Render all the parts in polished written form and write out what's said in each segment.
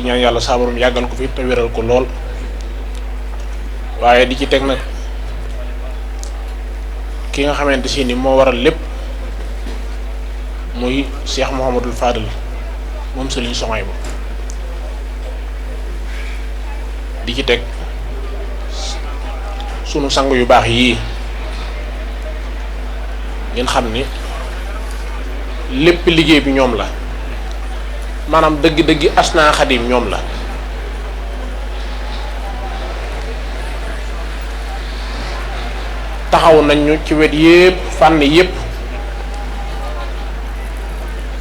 di ñaan yàlla saa borom yàggal ko fi te wéral ko lool waaye di ci teg nag ki nga xamante si ni moo waral lépp muy Cheikh Mouhamadul Fadal moom Serigne Souhaïbou di ci teg sunu sang yu baax yii ngeen xam ni lépp liggéey bi ñoom la maanaam dëgg-dëgg Asna Xadim ñoom la taxaw nañ ñu ci wet yépp fànn yépp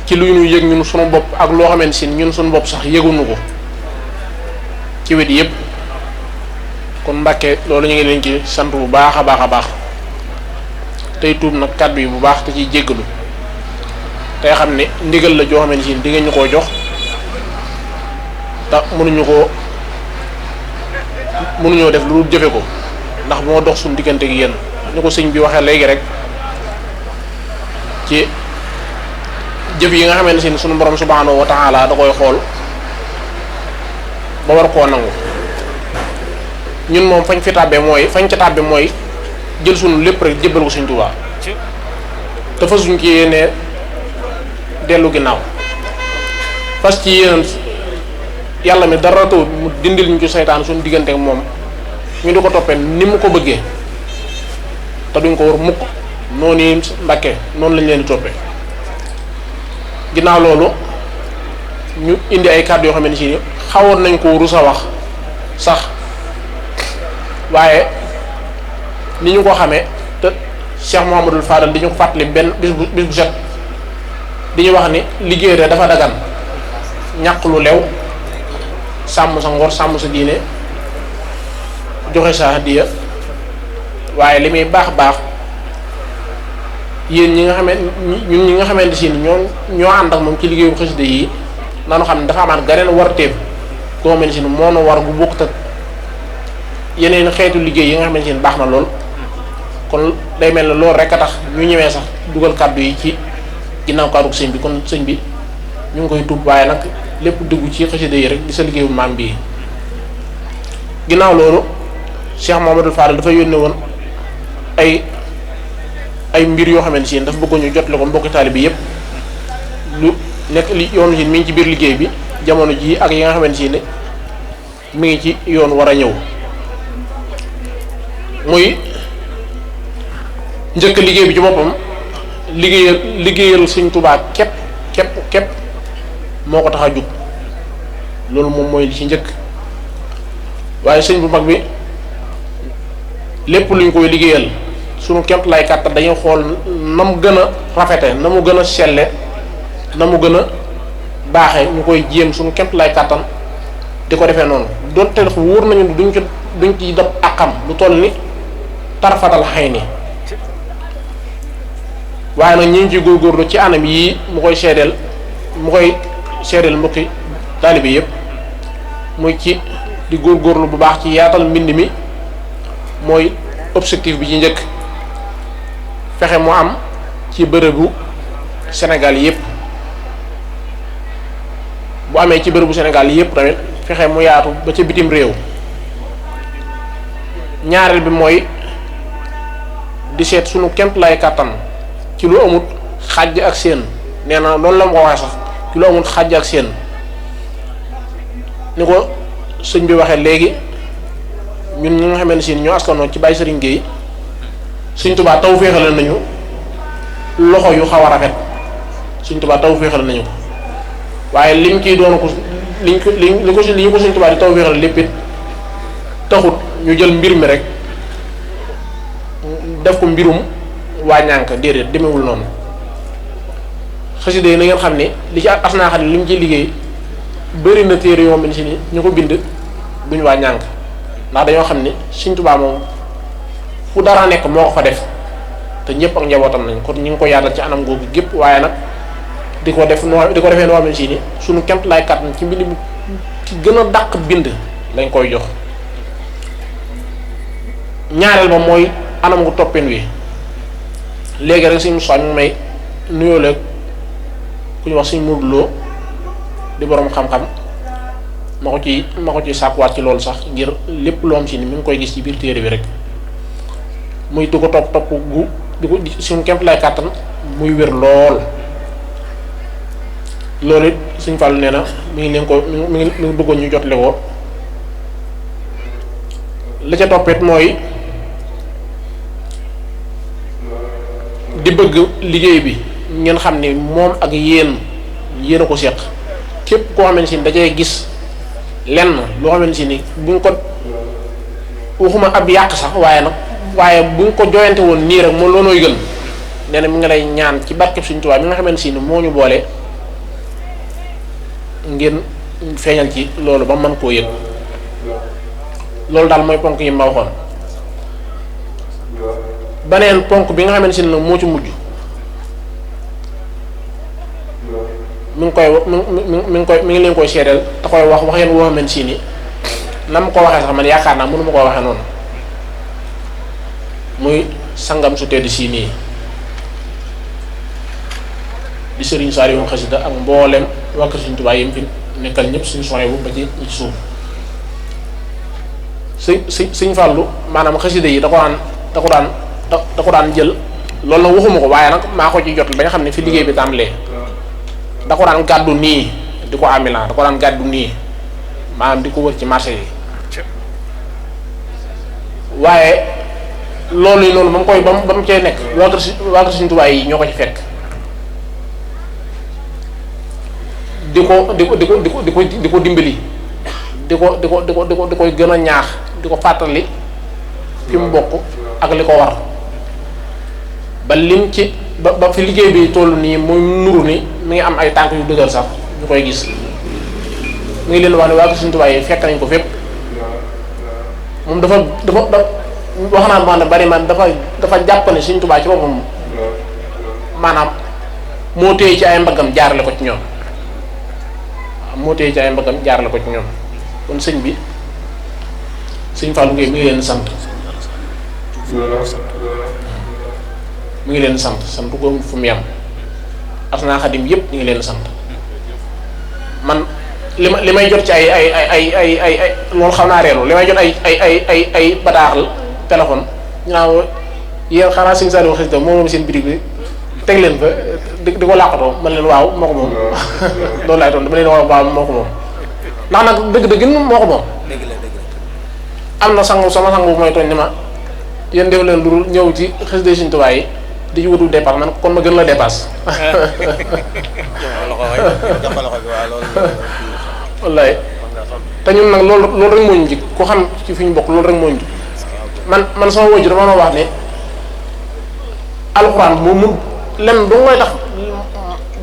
ci lu ñu yëg ñun sunu bopp ak loo xamante si ñun sunu bopp sax yëgunu ko ci wet yépp kon Mbàkke loolu ñu ngi leen ci sant bu baax a baax a baax tey tuub nag kàddu yi bu baax te ciy jéggalu tey xam ne ndigal la joo xamante si di ñu koo jox te mënuñoo def lu dul jëfe ko ndax moo dox suñu diggante gi yéen ñu ko sëñ bi waxee léegi rek ci jëf yi nga xamante si sunu borom subhanahu wa ta'ala da koy xool ba war koo nangu ñun moom fañ ca tàbbe mooy jël sunu lépp rek jébbal ko Sëñ Tuubaa te fasuñ ci yéene dellu ginnaaw fas ci yéen yàlla mi dara taw mu dindil ñu ci seytaan suñu diggante ak moom ñu di ko toppee ni mu ko bëggee te duñ ko war mukk noonu yi Mbàkke noonu lañ leen di toppee ginnaaw loolu ñu indi ay kàddu yoo xam ne si xawoon nañ ko rus a wax sax waaye ni ñu ko xamee te Cheikh Mouhamadul Fadal di ñu ko fàttali benn bis bu set di ñu wax ni liggéey rek dafa dagan ñàq lu lew sàmm sa ngor sàmm sa diine joxe sa hadiya waaye li muy baax baax yéen ñi nga xamante ñun ñi nga xamante si ñoo ànd ak moom ci liggéeyu xasida yi nanu xam ne dafa amaat ganeen warteef koo xamante si moo nu war gu bokkut ak yeneen xeetu liggéey yi nga xamante si baax na lool kon day mel ne loolu rek a tax ñu ñëwee sax dugal kàddu yi ci ginnaaw kàddu sëñ bi kon sëñ bi ñu ngi koy tuub waaye nag lépp dugg ci xasida yi rek di sa liggéeyu maam bii ginnaaw loolu Cheikh Mouhamadou Fadal dafa yónnee woon ay mbir yoo xamante si dafa bëggoon ñu jot la ko mbokki taalibe bi yépp lu nekk li yoon si mi ngi ci biir liggéey bi jamono ji ak yi nga xamante si ne mi ngi ci yoon war a ñëw muy njëkk liggéey bi ci boppam liggéeyal Sëñ Tuubaa képp moo ko tax a jug loolu moom mooy li ci njëkk waaye sëñ bu mag bi lépp luñ koy liggéeyal sunu kemt lay kàttan dañuy xool na mu gën a rafete na mu gën a selle na mu gën a baaxe ñu koy jéem sunu kemt lay kàttan di ko defee noonu doonte wóor nañu duñ ci dab akam lu toll ni tarfatal xëy ni waaye nag ñi ngi ci góorgóorlu ci anam yii mu koy seedeel mbokki taalibe yépp muy ci di góorgóorlu bu baax ci yaatal mbind mi mooy objectif bi ci njëkk fexe mu am ci bërëbu Sénégal yépp bu amee ci bërëbu Sénégal yépp tamit fexe mu yaatu ba ca bitim réew ñaareel bi mooy di seet sunu kemt lay kàttan ci lu amut xàjj ak seen nee na loolu la ma ko waxee sax ci lu amut xàjj ak seen ni ko sëñ bi waxee léegi ñun ñi nga xamante ne ñoo askanoo ci Baye Serigne Gueye Sëñ Tuubaa taw féexal nañu loxo yu xaw a rafet Sëñ Tuubaa taw féexal nañu ko waaye liñ ciy doon ko li ñu ko Sëñ Tuubaa di taw féexal lépp it taxut ñu jël mbir mi rek def ko mbirum waa ñànk déedéet demewul noonu xasida yi na ngeen xam ne li ci Asna Xadim li mu ciy liggéey bëri na téere yoo xam ne si ni ñu ko bind duñ waa ñànk ndax dañoo xam ne Sëñ Tuubaa moom fu dara nekk moo ko fa def te ñëpp ak njabootam nañ kon ñu ngi ko yaatal ci anam googu gépp waaye nag di ko defee noo xam ne si ni suñu kemt lay kat ci mbind mi ci gën a dàq bind lañ koy jox ñaareel ba mooy anam gu toppin wi léegi rek Sëñ Moussa ñu may nuyoo leeg ku ñu wax Sëñ Modou Lo di borom xam-xam ma ko ci sàkkuwaat ci loolu sax ngir lépp loo am si ni mi ngi koy gis ci biir téere bi rek muy du ko topp gu di ko suñu képp lay kàttan muy wér lool. loolu it Sëñ Fallu nee na mi ngi leen ko mi ngi bëggoon ñu jotle ko la ca toppit mooy di bëgg liggéey bi ngeen xam ni moom ak yéen a ko seq képp koo xamante ni dajay gis lenn loo xamante ni buñ ko waxuma ab yàq sax waaye buñ ko joyante woon nii rek moo loolooy gën nee na mi nga lay ñaan ci barkeb Sëñ Tuubaa mi nga xamante ni moo ñu boole ngeen feeñal ci loolu ba mën koo yëg loolu daal mooy ponk yi ma waxoon. beneen ponk bi nga xamante ne moo ci mujj mi ngi leen koy seedeel da koy wax yeen woo xamante si ni na ma ko waxee sax man yaakaar naa mënu ma koo waxee noonu muy sangam su tedd si nii di Sëriñ Saaliw Xasida ak mboolem waa Kër Sëriñ Tuubaa yi fi nekkal ñëpp suñu soxee bu ba ci suuf Sëñ Fallu maanaam xasida yi da ko daan jël loolu la waxuma ko waaye nag maa ko ci jot ba nga xam ne fi liggéey bi tàmbalee da ko daan gàddu nii di ko amilan da ko daan gàddu nii maanaam di ko wër ci marché yi waaye loolu yi noonu ba mu cay nekk waa Kër Sëriñ Tuubaa yi ñoo ko ci fekk di ko dimbali di koy gën a ñaax di ko fàttali fi mu bokk ak li ko war ba lim ci ba fi liggéey bi toll nii muy nuru ni mi ngi am ay tànk yu dëgër sax ñu koy gis mu ngi leen wax ne waa Sëriñ Tuubaa yi fekk nañ ko fépp moom dafa wax naa ma ne bari man dafa jàpp ne Sëriñ Tuubaa ci boppam maanaam moo téye ci ay mbaggam jaarale ko ci ñoom ci ñoom kon sëñ bi Sëñ Fallu Gueye mi ngi leen sant sant ko fu mu yem Asna Xadim yëpp ñu ngi leen sant man li may jot ci ay loolu xam naa reelu li may jot ay bataaxal téléphone ñu naan yéen xanaa Sëñ Saaliw Xasida moom seen bitig bi teg leen fa di ko làqatoo man leen waaw moo ko moom loolu laay doon dama leen wax waaw moo ko moom ndax nag dëgg-dëgg moo ko moom am na sama sang bu mooy tooñ ni ma yéen def leen lu ñëw ci xasida Sëriñ Tuubaa yi di ci wutul dépasse man kon ma gën la dépasse wallaay te ñun nag loolu rek moo ñu jig ku xam ci fi ñu bokk loolu rek moo ñu jig man sama wóoju dama wax ne alxuraan moom lem du mooy tax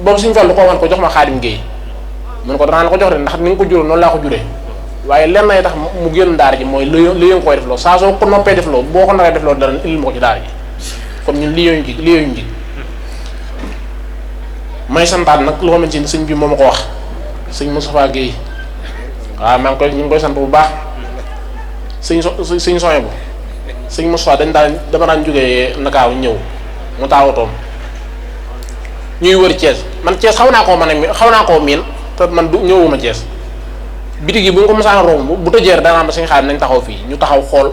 boobu Sëñ Fallu ko waxoon ko jox ma Xaadim Géey mun ko danaa la ko jox de ndax ni nga ko juróom noonu laa ko juree waaye lenn nay tax mu génn daara ji mooy li nga koy def loo saa soo ko noppee def loo boo ko naree def loo dara indil ma ko ci daara ji comme ñun lii yooyu ji may santaat nag loo xamante ni sëñ bi moo ma ko wax sëñ Moustapha Guèye waaw ñu ngi koy sant bu baax sëñ soñe bu sëñ Moustapha dama daan jógee Ndakaaru ñëw mu taawatoom ñuy wër Thiès man Thiès xaw naa koo miin te man du ñëwuma Thiès bitig yi bu ñu ko mosaan romb bu tëjeer danaa ma suñu xaalis nañ taxaw fii ñu taxaw xool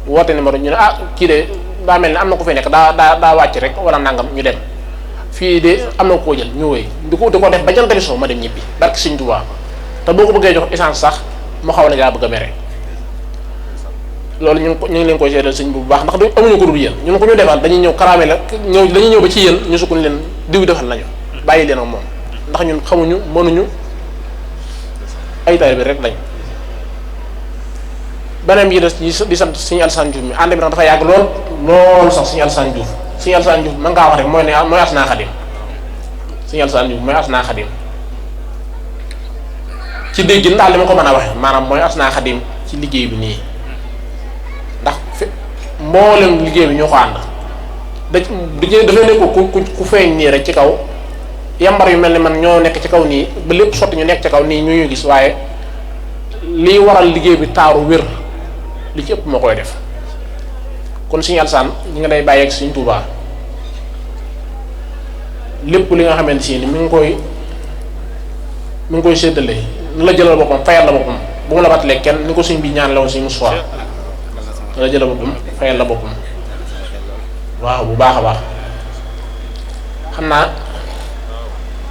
woote numéro ñu ne kii de daa mel ni am na ko fi nekk daa wàcc rek wala nangam ñu dem fii de am na koo jël ñu wéy di ko def ba jant bi soo ma dem ñibbi barki Sëñ Tuubaa te boo ko bëggee jox essence sax mu xaw la gaa bëgg a mere loolu ñu ngi leen koy seedal sëñ bu baax ndax du amuñu ko dul yéen ñun ko ñu defal dañuy ñëw karaame la dañuy ñëw ba ci yéen ñu sukkuñ leen diw defal nañu bàyyi leen ak moom ndax ñun xamuñu mënuñu ay taalibe bi rek lañ beneen bi di sant Sëñ Alassane Diouf mi ànd bi nag dafa yàgg lool sax Sëñ Alassane Diouf mën ngaa wax rek mooy Asna Xadim Sëñ Alassane Diouf mooy Asna Xadim ci dégg ndax li ma ko mën a waxe maanaam mooy Asna Xadim ci liggéey bi nii ndax mboolem liggéey bi ñoo ko ànd dafay nekk ku feeñ nii rek ci kaw yambar yu mel ni man ñoo nekk ci kaw nii ba lépp sotti ñu nekk ci kaw nii ñu gis waaye liy waral liggéey bi taaru wér li ci ëpp moo koy def kon Sëñ Alassane ñi nga lay bàyyi ak Sëñ Tuubaa lépp li nga xamante si ni mi ngi koy séddale na la jëlal boppam fayal la boppam bu mu la batalee kenn ni ko sëñ bi ñaan la woon sëñ Moustapha dana jëla boppam fayal la boppam waaw bu baax a baax xam naa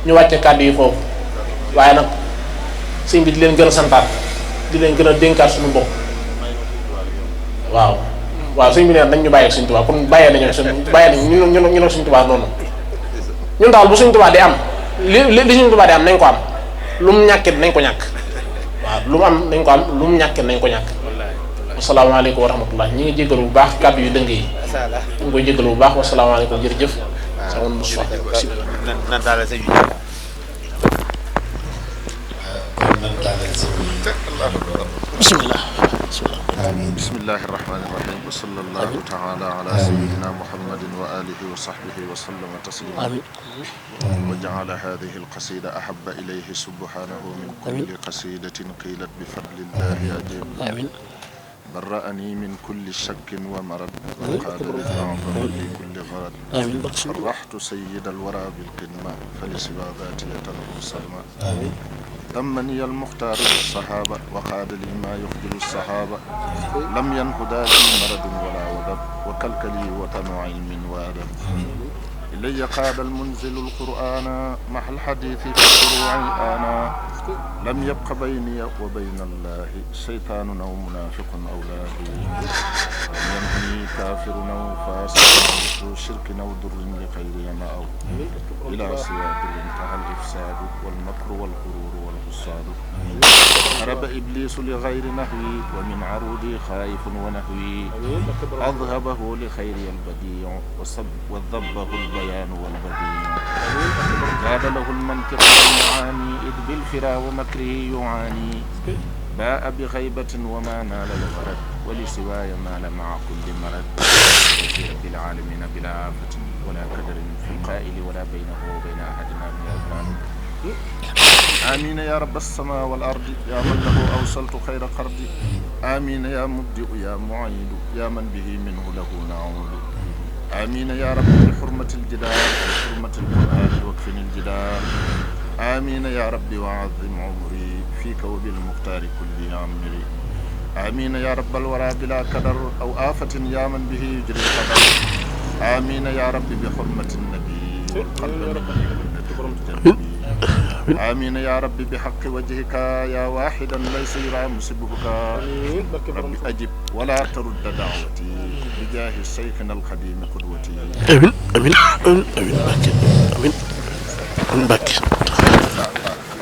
ñu wàcce kàddu yi foofu waaye nag sëñ bi di leen gën a santaat di leen gën a dénkaat suñu bopp waaw waaw sëñ bi neen dañ ñu bàyyi ak sëñ Tuubaa kon bàyyee nañu ñu ne sëñ Tuubaa noonu ñun daal bu sëñ Tuubaa di am li sëñ Tuubaa di am nañ ko am lu mu ñàkkit nañ ko ñàkk waaw lu mu am nañ ko am lu mu ñàkkit nañ ko ñàkk asalaamaaleykum wa rahmatullah ñi ngi jégalu bu baax kàddu yu dëng yi ñu ngi koy jégalu bu baax wasalaamaaleykum jërëjëf sama Moustapha nan daal sëñ bi bismillah bismillahi irrahmani irrahim wa sallallahu taala ala sayidina muhammadin wa alihi wa sahbihi wa sallama taslima wa jaala hadihi alqasida ahaba ilayhi subhanahu min kulli qasidatin qilat bi fadlillahi ajib برأني من كل شك ومرض وقال أعظم لكل غرض فرحت سيد الورى بالقمة فلسوى ذاتي تنه السلمى ضمني المختار بالصحابة وقاد لي ما يخجل الصحابة لم ينهدى لي مرض ولا وضب وكلكلي وطن علم وأدب إلي قاد المنزل القرآن مع الحديث في الفروع آنا لم يبق بيني وبين الله شيطان أو منافق أو لاهي لم ينهني كافر أو فاسق أو شرك أو ضر لخير ما أو إلى سوى ضر انتهى الإفساد والمكر والغرور والحساد هرب إبليس لغير نهوي ومن عروضي خائف ونهوي أذهبه لخير البديع وضبه البيان والبديع زاد له المنطق والمعاني إذ بالفرا ومكره يعاني باء بغيبة وما نال الغرد ولسواي مال مع كل مرد في رب العالمين بلا آفة ولا كدر في القائل ولا بينه وبين أحدنا من الأبنان آمين يا رب السماء والأرض يا من له أوصلت خير قرض آمين يا مبدئ يا معيد يا من به منه له نعود آمين يا رب بحرمة الجدال بحرمة القرآن واكفني الجدال آمين يا رب وعظم عمري فيك وبالمختار كل عمري آمين يا رب الورى بلا كدر أو آفة يا من به يجري القدر آمين يا رب بحرمة النبي والقلب النبي آمين يا رب بحق وجهك يا واحدا ليس يرى مسبهك رب أجب ولا ترد دعوتي بجاه شيخنا القديم قدوتي آمين آمين آمين آمين آمين آمين